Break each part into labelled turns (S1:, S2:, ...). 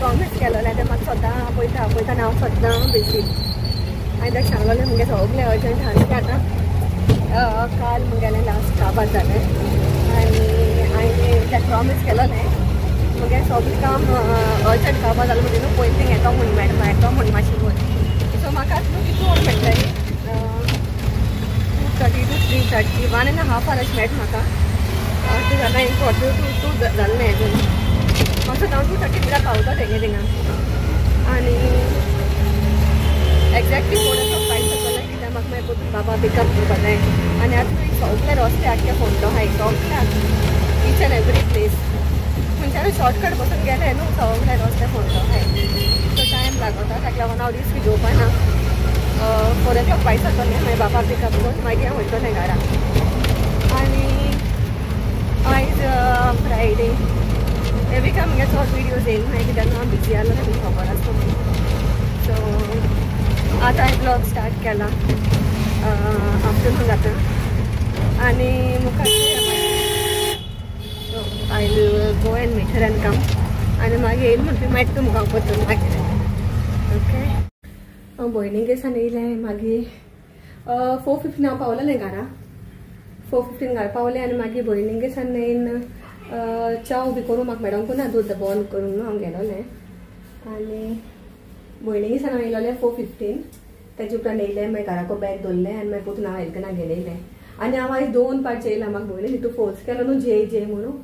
S1: Promise केलोलें तें म्हाका सदां पळयता पळयता आनी हांव सदां बिजी. हांवें ताका सांगलेलें मुगे सगळें अर्जंट आहा न्हू आतां काल मुगेलें लास्ट काबार जालें आनी हांवें ताका प्रॉमीस केलोलें मुगे सगळें काम अर्जंट काबार जालें म्हणून न्हू पयलीं थिंग येतो म्हूण मॅडम येतो म्हूण मातशें पळय. सो म्हाका आतां न्हू कितू वोर मेळटलें 2:30 to 3:30 1.5 our अशें मेळटा म्हाका. अर्दें जालें 1:45 जालें न्हय अजून. म्हाका हांव 2:30 म्हळ्यार पावता तेंगे थिंगा आनी एक्झॅक्टली 4 o'clock भायर सरतलें कित्याक म्हाका मागीर परतून बाबा पिकअप करपा जाय. आनी आतां सगळे रस्ते आख्खे फोंडलो आहाय सगळ्याक इच एंड एवरी प्लेस खंयच्यानूय शॉर्टकट बसून गेले न्हू सगळे रस्ते फोंडलो आहाय. सो टायम लागता ताका लागून हांव रिस्क घेवपा ना. 4 o'clock भायर सरतलें मागीर बाबा पिकअप करून मागीर हांव वयतलें घरा. आनी आयज फ्रायडे हे विका मुगे चड विडियोज येयले ना कित्याक हांव बिजी आसलो तुमकां खबर आसता म्हणून. सो आतां हांवें ब्लॉग स्टार्ट केला आफ्टरनून जाता आनी मुखार so I will go and meet her and come आनी मागीर येयलें म्हणटकीर मागीर तुमकां परतून मागीर ओके. हांव भयणीगेर सान येयलें मागीर 4:15 हांव पावलेलें घरा. 4:15 घरा पावलें आनी मागीर भयणीगेर सान येयन च्याव बी करूं म्हाका मेळोंक ना दूद बॉयल करूंक न्हू हांव गेलोलें. आनी भयणीगेर सान हांव येयलोलें 4:15 तेजे उपरांत येयलें मागीर घराको बॅग दवरलें आनी मागीर परतून हांव एलकना गेलें. आनी हांव आयज 2 पाट जेयलां. म्हाका भयणीन तितू फोर्स केलो न्हू जेय जेय म्हणून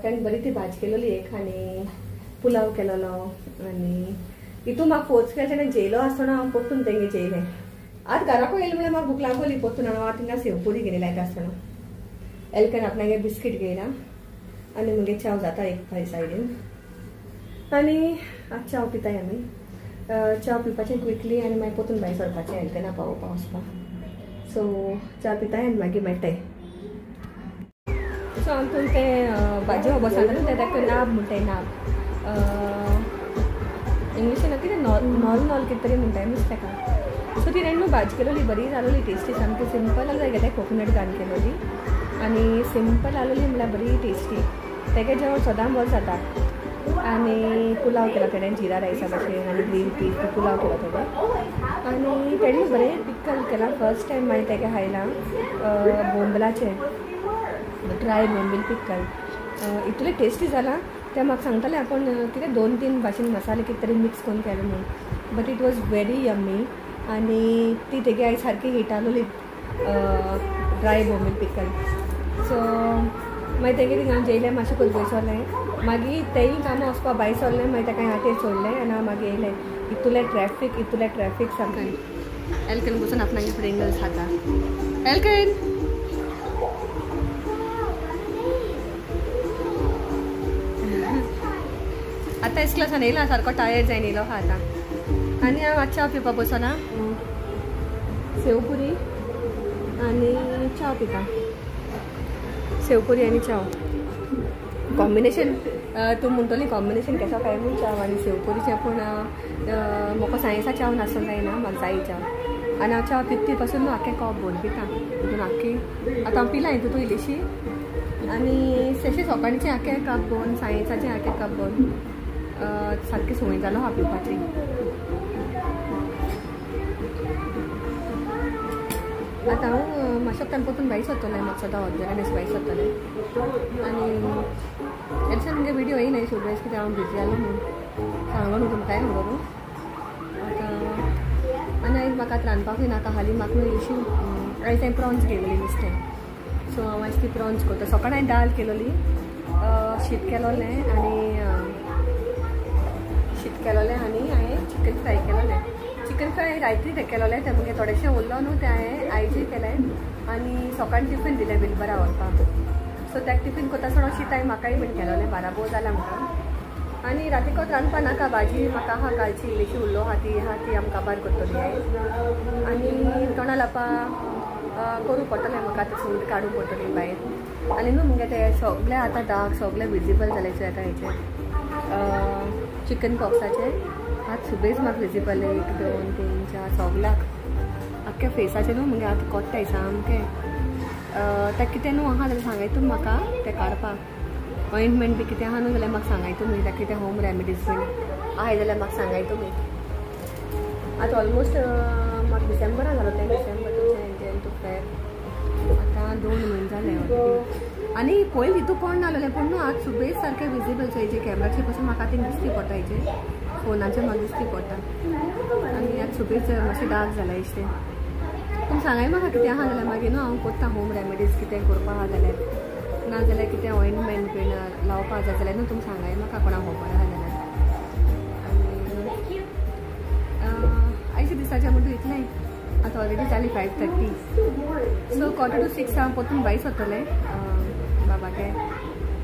S1: तेणें बरी ती भाजी केलोली एक आनी पुलाव केलोलो आनी हितू म्हाका फोर्स केलो तेणें जेयलो आसतना हांव परतून तेंगे जेयलें. आतां घराको येयलें म्हळ्यार म्हाका भूक लागोली परतून हांव थिंगा सेवपुरी घेयली लायता आसतना एलकन आपणागे बिस्कीट घेयला आनी मुगे च्याव जाता एक सायडीन आनी आतां च्याव पिताय आमी. च्याव पिवपाचें क्विकली आनी मागीर परतून भायर सरपाचें एलकना पावोवपा वचपाक. सो च्या पिताय आनी मागीर मेळटाय. सो हांव तुमकां तें भाजी खबर सांगता न्हू तें ताका नाब म्हणटाय नाब इंग्लिशीन कितें नॉल नॉल कितें तरी म्हणटाय न्हू ताका. सो ती तेणें न्हू भाजी केलोली बरी जालोली टेस्टी सामकी सिंपल आसली तेका कोकोनट घालून केलोली आनी सिंपल आसलोली म्हळ्यार बरी टेस्टी. तेगे जेवण सदां बरें जाता. आनी पुलाव केला तेणें जिरा रायसा भशेन आनी ग्रीन पीस पुलाव केला तेणें आनी तेणें बरें पिक्कल केलां. फर्स्ट टायम मागीर तेगे खायलां बोंबलाचें ड्राय बोंबील पिक्कल इतलें टेस्टी जालां तें म्हाका सांगतालें आपूण कितें 2-3 भाशेन मसाले कितें तरी मिक्स करून केले म्हणून but it was very yummy. आनी ती तेगे आयज सारकी हिट आसलोली ड्राय बोंबील पिक्कल. सो मागीर तेगे थिंगा जेयलें मातशें करून पयस सरलें मागीर तेय कामां वचपा भायर सरलें मागीर ताका हांवें सोडलें आनी हांव मागीर येयलें. इतलें ट्रॅफीक इतलें ट्रॅफीक सामकें. एलकेन बसून आपणागे प्रिंगल्स खाता. एलकेन आतां इस्कुलासान येयला सारको टायर्ड जायन येयलो आहा आतां. आनी हांव आतां च्या पिवपा बसना सेवपुरी आनी च्या पिता. सेवपुरी आनी च्याव कॉम्बिनेशन तूं म्हणटली कॉम्बिनेशन केसो काय म्हूण च्याव आनी सेवपुरीचें पूण म्हाका सायन्सा च्याव नासूंक जायना म्हाका जाय च्याव. आनी हांव च्याव पित्ती पासून न्हू आख्खें कॉप भरून पिता तितून आख्खी आतां हांव पिलां हितून इल्लीशी आनी तशें सकाळचें आख्खें कप भरून सायन्साचें आख्खें कप भरून सारकी संवय जालो आहा पिवपाची. आतां हांव मातशें तांकां परतून भायर सरतलें म्हाका सदां अर्दें भायर सरतलें आनी एडसान मुगे विडियो येयना सुबेज कित्याक हांव बिजी आसलो म्हणून सांगलो न्हू तुमकांय खबर. आतां आनी आयज म्हाका रांदपाकूय नाका हालीं म्हाका न्हू इल्लीशी आयज हांवें प्रॉन्स घेयलेली नुस्तें. सो हांव आयज ती प्रॉन्स करता. सकाळीं हांवें दाल केलोली शीत केलोलें आनी शीत केलोलें आनी हांवें चिकन फ्राय केलोलें. चिकन फ्राय रायती तें केलोलें तें मुगे थोडेशें उरलो न्हू तें हांवें आयजूय केलें आनी सकाळीं टिफीन दिलें बिलबरा व्हरपाक. सो ताका टिफीन करता आसतना शीत हांवें म्हाकाय बीन केलोलें बाराबोर जालां म्हाका. आनी रातीकोच रांदपा नाका भाजी म्हाका आहा कालची इल्लीशी उरलो आहा ती आहा ती आमकां काबार करतली आयज. आनी तोंडा लापा करूं पडटलें म्हाका आतां सूट काडूंक पडटली भायर. आनी न्हू मुगे ते सगळे आतां दाग सगळे विजिबल जाले आतां हेचे चिकन पॉक्साचे आतां सुबेज म्हाका विजिबल 1 2 3 4 सगल्याक आख्ख्या फेसाचेर न्हू मुगे आतां कोट्टाय सामकें. तें कितें न्हू आहा जाल्यार सांगाय तूं म्हाका तें काडपाक. ऑइंटमेंट बी कितें आहा न्हू जाल्यार म्हाका सांगाय तुमी, ताका कितें होम रेमिडीज बीन आहाय जाल्यार म्हाका सांगाय तुमी. आतां ऑलमोस्ट म्हाका डिसेंबरा जालो तें, December to Jan to Feb, आतां 2 म्हयने जाले ऑलरेडी. आनी पयलीं तितू कोण नासलें पूण न्हू आतां सुबेज सारकें विजिबल सो हेजे कॅमराचे पासून म्हाका आतां दिसती पडटा, हेजे फोनाचे म्हाका दिसती पडटा. आनी आतां सुबेज मातशें डार्क जाला दिसतें. तुमी सांगाय म्हाका कितें आहा जाल्यार मागीर न्हू हांव कोत्ता होम रेमिडीज कितें करपा आहा जाल्यार, ना जाल्यार कितें ऑइंटमेंट बीन लावपा जाय जाल्यार न्हू तुमी सांगाय म्हाका कोणाक खबर आहा जाल्यार. आनी आयच्या दिसाचें म्हणटा इतलें. आतां ऑलरेडी जाली 5:30, सो 5:45 हांव परतून भायर सरतलें बाबागे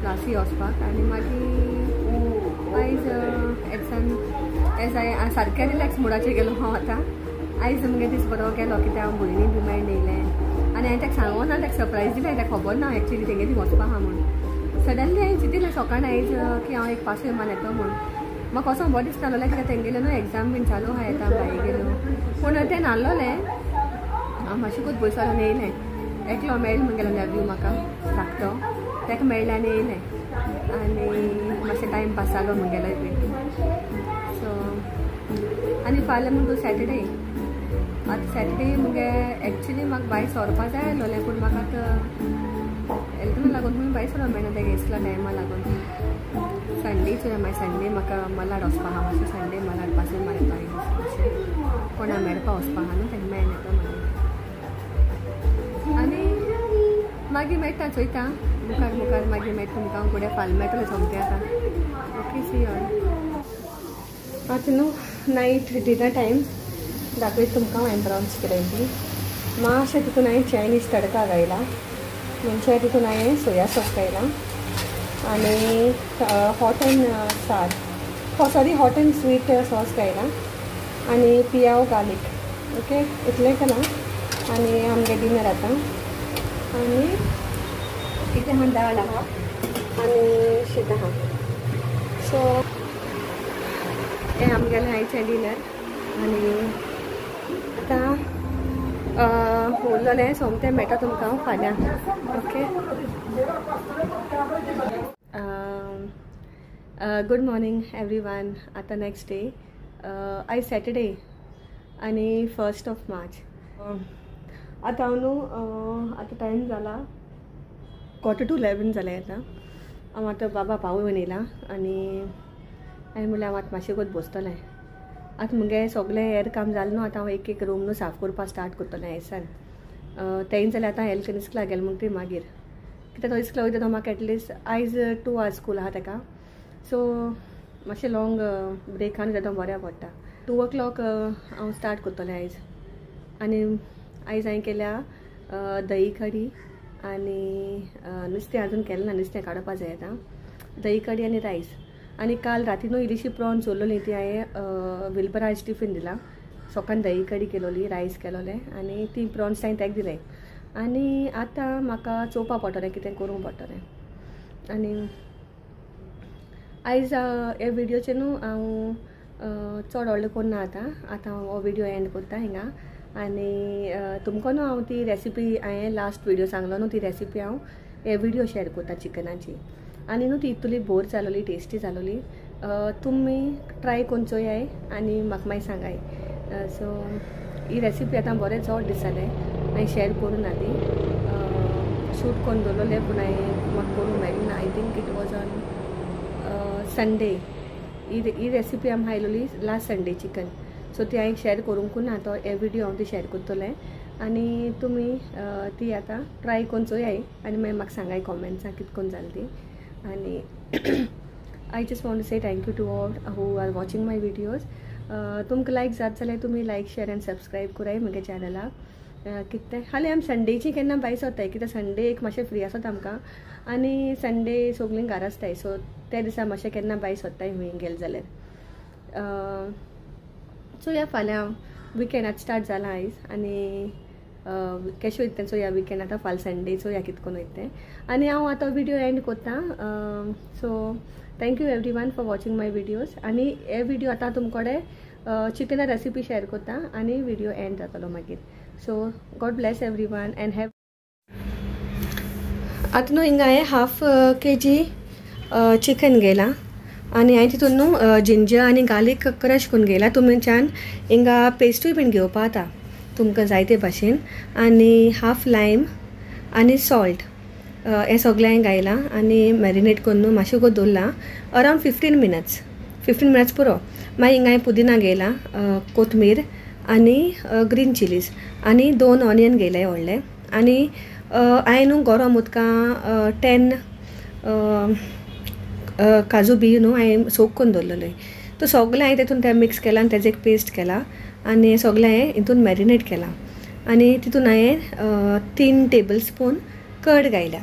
S1: क्लासी वचपाक. आनी मागीर आयज एग्जाम एज हांवें सारकें रिलॅक्स मुडाचेर गेलो हांव. आतां आयज मुगे दीस बरो गेलो कित्याक हांव भयणी बी मेळ्ळें येयलें आनी हांवें ताका सांगूं ना, ताका सरप्रायज दिलें, ताका खबर ना एक्चुली तेंगे ती वचपा आहा म्हूण. सडनली हांवें चिंतिल्लें सकाळ आयज की हांव एक पासय मारून येता म्हूण. म्हाका कसो बरें दिसतालें कित्याक तेंगेलें न्हू एग्जाम बीन चालू आहा येता भायर गेलो, पूण तें नासलोलें. हांव मातशें पयस आनी येयलें, एकलो मेळ्ळो म्हूण गेलो नेव्यू म्हाका धाकटो, ताका मेळ्ळें आनी येयलें आनी मातशें टायम पास जालो म्हगेलोय बीन. सो आनी फाल्यां म्हूण तूं सॅटर्डे, आतां सॅटर्डे मुगे एक्चुली म्हाका भायर सरपा जाय आसलोलें पूण म्हाका आतां हेल्थ लागून पूण भायर सरोंक मेळना तेगे इस्कुला टायमा लागून. संडे चोया मागीर संडे म्हाका मलाड वचपा आहा मातशें, संडे मलाड पासून मारता मातशें कोणा मेळपा वचपा आहा न्हू तांकां मेळना येता मागीर. आनी मागीर मेळटा चोयता मुखार मुखार मागीर मेळटा तुमकां हांव फुडें फाल्यां मेळटलें सोमतें आतां. Okay see all. आतां न्हू नायट डिनर टायम दाखयता तुमकां हांवें प्रॉन्स केलें ती. मातशें तितून हांवें चायनीज तडका घायला, म्हणजे तितून हांवें सोया सॉस घायला आनी hot and sour, sorry hot and sweet sauce घायला आनी पियाव गार्लीक. ओके इतलें केलां आनी आमगे डिनर आतां. आनी कितें आहा दाळ आहा आनी शीत आहा. सो हें आमगेलें आयचें डिनर. आनी आतां उरलें सोमतें मेळटा तुमकां फाल्यां. Okay good morning everyone. आतां नेक्स्ट डे, आयज सॅटर्डे आनी 1 मार्च. आतां हांव न्हू आतां टायम जाला 10:45 जालें. आतां हांव आतां बाबा पावोवन येयला आनी हांवें म्हणल्यार हांव आतां मातशें कोत बसतलें. आतां मुगे सगळें हेर काम जालें न्हू, आतां हांव एक एक रूम न्हू साफ करपाक स्टार्ट करतलें आयसान. तेंय जाल्यार आतां हेल्थ इस्कुला गेलें म्हणटकीर मागीर कित्याक तो इस्कुला वयता तो म्हाका एटलिस्ट आयज 2 आवर्स स्कूल आहा ताका, सो मातशें लॉंग ब्रेक आहा न्हू जाल्यार बऱ्या पडटा. 2 o'clock हांव स्टार्ट करतलें आयज. आनी आयज हांवें केल्या दही कडी आनी नुस्तें आजून केलें ना, नुस्तें काडपा जाय आतां. दही कडी आनी रायस. आनी काल राती न्हू इल्लीशी प्रॉन्स उरलोली ती हांवें विल्बर आयज टिफीन दिला. सकाळीं दही कडी केलोली, रायस केलोलें आनी ती प्रॉन्स हांवें ताका दिलें. आनी आतां म्हाका चोवपा पडटलें कितें करूंक पडटलें. आनी आयज हे व्हिडियोचेर न्हू हांव चड व्हडलें करना आतां. आतां हांव हो व्हिडियो एंड करता हिंगा. आनी तुमकां न्हू हांव ती रेसिपी हांवें लास्ट व्हिडियो सांगलो न्हू ती रेसिपी हांव हे व्हिडियो शेअर करता चिकनाची. आनी न्हू ती इतली बोर जालोली, टेस्टी जालोली. तुमी ट्राय करून चोयाय आनी म्हाका मागीर सांगाय. सो ही रेसिपी आतां बरें चड दीस जालें हांवें शेअर करूं ना ती, शूट करून दवरलें पूण हांवें म्हाका करूंक मेळ्ळें ना. I think it was on Sunday. He recipe आमी खायलोली लास्ट संडे चिकन. सो ती हांवें शेअर करूंक ना, तो हे व्हिडियो हांव ती शेअर करतलें आनी तुमी ती आतां ट्राय करून चोयाय आनी मागीर म्हाका सांगाय कॉमेंट्सां कितें करून जाली ती. आनी I just want to say thank you to all who are watching my videos. तुमकां लायक जात जाल्यार तुमी लायक शेअर आनी सबस्क्रायब कराय म्हगे चॅनलाक. कितें हालीं आमी संडेची केन्ना भायर सरताय कित्याक संडे एक मातशें फ्री आसता आमकां आनी संडे सगळीं घरा आसताय, सो त्या दिसा मातशें केन्ना भायर सरताय खंय गेले जाल्यार. सो ह्या फाल्यां विकेंड आतां स्टार्ट जालां आयज आनी कशें वयता तें चोया विकेंड आतां फाल्यां संडे चोया कितें करून वयता तें. आनी हांव आतां व्हिडियो एंड करता. So thank you everyone for watching my videos. आनी हे व्हिडियो आतां तुमकडे चिकना रेसिपी शेअर करता आनी व्हिडियो एंड जातलो मागीर. So God bless everyone and have. आतां न्हू हिंगा हांवें हाफ के जी चिकन घेयलां आनी हांवें तितून न्हू जिंजर आनी गार्लीक क्रश करून घेयला. तुमच्यान हिंगा पेस्टूय बीन घेवपा जाता तुमकां जाय ते भाशेन. आनी हाफ लायम आनी सॉल्ट हें सगळें हांवें घायलां आनी मॅरिनेट करून न्हू मातशें गो दवरलां अरावंड 15 मिनट्स 15 मिनट्स पुरो. मागीर हिंगा हांवें पुदिना घेयला, कोथमीर आनी ग्रीन चिलीज आनी 2 ऑनियन घेयले व्हडले. आनी हांवें न्हू गरम उदकां 10 काजू बी न्हू हांवें सोक करून दवरलेले. तो सगळें हांवें तेतून तें मिक्स केलां आनी तेजें एक पेस्ट केला आनी सगळें हांवें हितून मॅरिनेट केलां. आनी तितून हांवें 3 टेबल स्पून कर्ड घायल्या.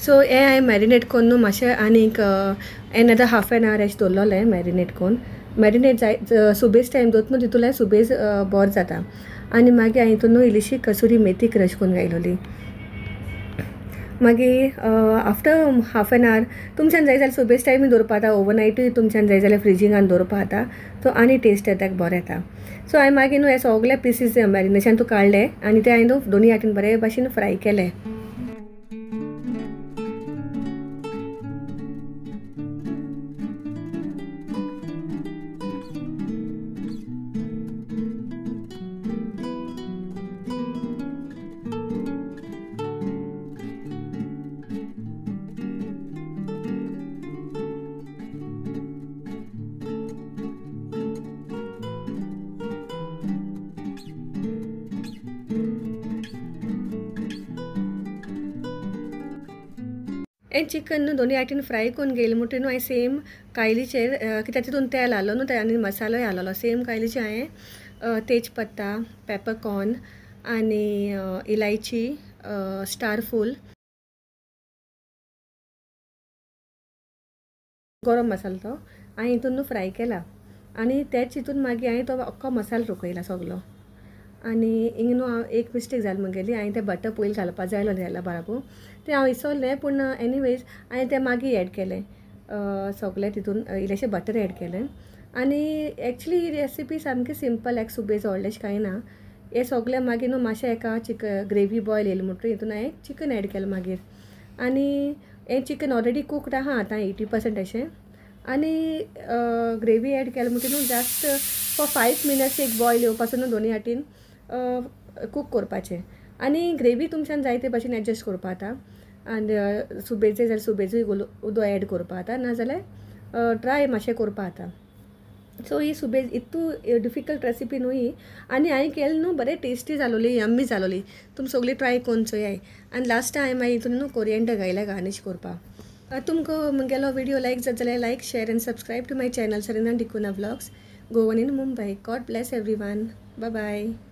S1: सो हें हांवें मॅरिनेट करून न्हू मातशें आनीक एनदर हाफ एन our अशें दवरलेलें मॅरिनेट करून. मॅरिनेट जाय सुबेज टायम दवरता न्हू तितूंतल्यान सुबेज बरो जाता. आनी मागीर हांवें हितून न्हू इल्लीशी कसुरी मेथी क्रश करून घायलोली. मागीर आफ्टर हाफ एन our तुमच्यान जाय जाल्यार सुबेज टायमी दवरपा जाता, ओवरनायटूय तुमच्यान जाय जाल्यार फ्रिजींगान दवरपा जाता, सो आनी टेस्ट येता बरें येता. सो हांवें मागीर न्हू हे सगळे पिसीस मॅरिनेशन तूं काडले आनी ते हांवें न्हू दोनी हातीन बरे भाशेन फ्राय केले. हें चिकन न्हू दोनी आयटीन फ्राय करून घेयलें म्हणटकीर न्हू हांवें सेम कायलीचेर कित्याक तितून तेल घालो न्हू आनी मसालोय घालोलो. सेम कायलीचेर हांवें तेजपत्ता, पेपरकॉर्न आनी इलायची, स्टार फूल, गरम मसालो तो हांवें हितून न्हू फ्राय केला. आनी तेच हितून मागीर हांवें तो अख्खो मसालो रोखयला सगलो. आनी हिंग न्हू हांव एक मिस्टेक जाली म्हगेली, हांवें तें बटर पयलीं घालपा जाय आसलें जाल्यार बाराबो तें हांव विसरलें, पूण एनीवेज हांवें तें मागीर एड केलें सगलें तितून इल्लेशें बटर एड केलें. आनी एक्चुली ही रेसिपी सामकी सिंपल, एक सुबेज व्हडलेशें कांय ना. हें सगलें मागीर न्हू मातशें एका चिकन ग्रेवी बॉयल येयलें म्हणटकीर हितून हांवें चिकन एड केलें मागीर. आनी हें चिकन ऑलरेडी कुक्ड आहा आतां 80% अशें. आनी ग्रेवी एड केलें म्हणटकीर न्हू जस्ट फॉर 5 मिनट्स एक बॉयल येवपाचो न्हू दोनी हातीन कूक करपाचें. आनी ग्रेवी तुमच्यान जाय ते भाशेन एडजस्ट करपा जाता. आनी सुबेज जाल्यार सुबेजूय उदक एड करपा जाता, नाजाल्यार ड्राय मातशें करपा जाता. सो ही सुबेज इतू डिफिकल्ट रेसिपी न्हू ही. आनी हांवें केलें न्हू बरें टेस्टी जालोली, यम्मी जालोली. तुमी सगळीं ट्राय करून चोयाय. आनी लास्ट हांवें मागीर हितून न्हू कोरियंडर घायल्या गार्नीश करपाक. तुमकां म्हगेलो व्हिडियो लायक जात जाल्यार like, share and subscribe to my channel Sarina D'Cunha vlogs, Goan in Mumbai. God bless everyone. Bye bye.